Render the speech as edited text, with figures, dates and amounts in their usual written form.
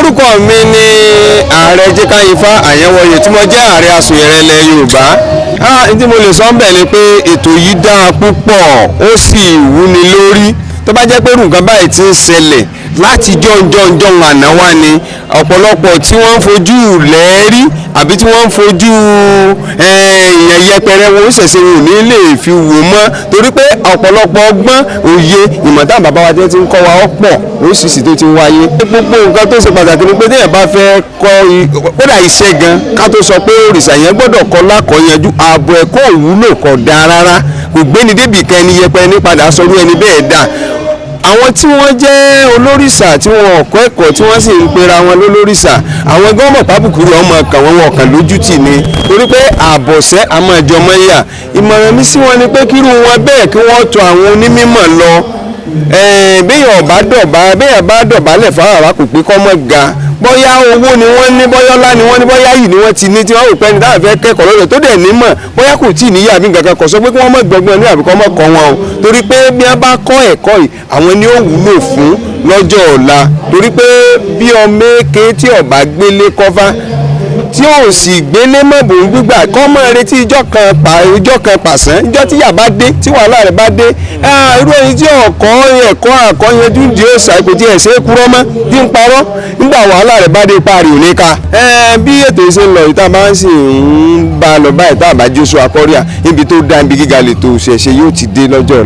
Orúkọ mi ni Ààrẹ Jẹ́káyínfà Àyẹ̀wòye, tí mo jẹ́ ààrẹ Asòyẹrẹ ilẹ̀ Yorùbá. Ní tí mo lè sọ ń bẹ̀ ni pé ètò yìí dáa púpọ̀, ó sì wúni lórí. Tó bá jẹ́ pé irú nǹkan báyìí ti ń ṣẹlẹ̀ láti jọ́njọ́njọ́n àná wá ni, ọ̀pọ̀lọpọ̀ tí wọ́n ń fojú lẹ́ẹ̀rí àbí tí wọ́n ń fojú èèyàn yẹpẹrẹ wọn ó ṣẹ̀ṣẹ̀ wọn ò ní lè fi wò mọ́, torí pé ọ̀pọ̀lọpọ̀ ọgbọ́n, òye, ìmọ̀ táwọn bàbá wa ti ń kọ́ wa ọ̀pọ̀ oríṣiríṣi tó ti ń wáyé. Gbogbo nǹkan tó ṣe pàtàkì ni pé téèyàn bá fẹ́ kọ́ kódà iṣẹ́ gan, ká tó sọ pé òrìṣà yẹn gbọ́dọ̀ kọ́ lákọ̀ọ́yanjú. Ààbò ẹ̀kọ́ òwúlò kò dáa rárá, kò gbéni débì kan. Ẹni yẹpẹrẹ ní padà sọrú ẹni bẹ́ẹ̀ dà. Àwọn tí wọ́n jẹ́ olórìṣà tí wọ́n kọ́ ẹ̀kọ́, tí wọ́n sì ń pera wọn lólórìṣà, àwọn gọ́mọ̀ pábùkúrú ọmọ kan wọn wọ̀ kàn lójú tì ní, torí pé àbọ̀sẹ́ àmọ́ yà. Ìmọ̀ràn mi sí wọn ni pé kírú wọn bẹ́ẹ̀ kí wọ́n tọ̀ àwọn onímọ̀ lọ. Béèyàn bá dọ̀bálẹ̀ fáwọn kò pé kọ́ mọ́ ga. Bóyá owó ni wọ́n ní, bóyá ọlá ni wọ́n ní, bóyá yìí ni wọ́n ti ní, tí wọ́n rò pé ẹni táwọn fẹ́ kẹ́kọ̀ọ́ lọ́dọ̀ tó dẹ̀ nímọ̀, bóyá kò tí ì níyà àbí nǹkan kan, kò sọ pé kí wọ́n mọ̀ gbọ́ngbọ́n ní àbí kọ́ mọ̀ kọ́ wọn o, torí pé bí wọ́n bá kọ́ ẹ̀kọ́ yìí, àwọn ni ó wúlò fún lọ́jọ́ ọ̀la. Torí pé bí ọmọ èké tí ó bá gbélé kọ́fá, tí ò sì gbélé mọ̀bò ń gbígbà kọ́ mọ́ retí ijọ́ kan pa ijọ́ kan pàṣán, ijọ́ tí yà bá dé, tí wàhálà rẹ̀ bá dé, irú ẹni tí ọ̀kọ́ ẹ̀kọ́ àkọ́yanjú di òòṣà kò tí ẹ̀ ṣe é kúrọ́ mọ́ tí ń parọ́, nígbà wàhálà rẹ̀ bá dé, parí ò ní ká. Bí ètò ìṣe ń lọ yìí, tá a bá ń sì ń bá a lọ báyìí, tá a bá Joshua Kọ́ríà níbi tó dá ibi gíga lè tó ṣẹ̀ṣẹ̀ yóò ti dé lọ́jọ́ ọ̀la.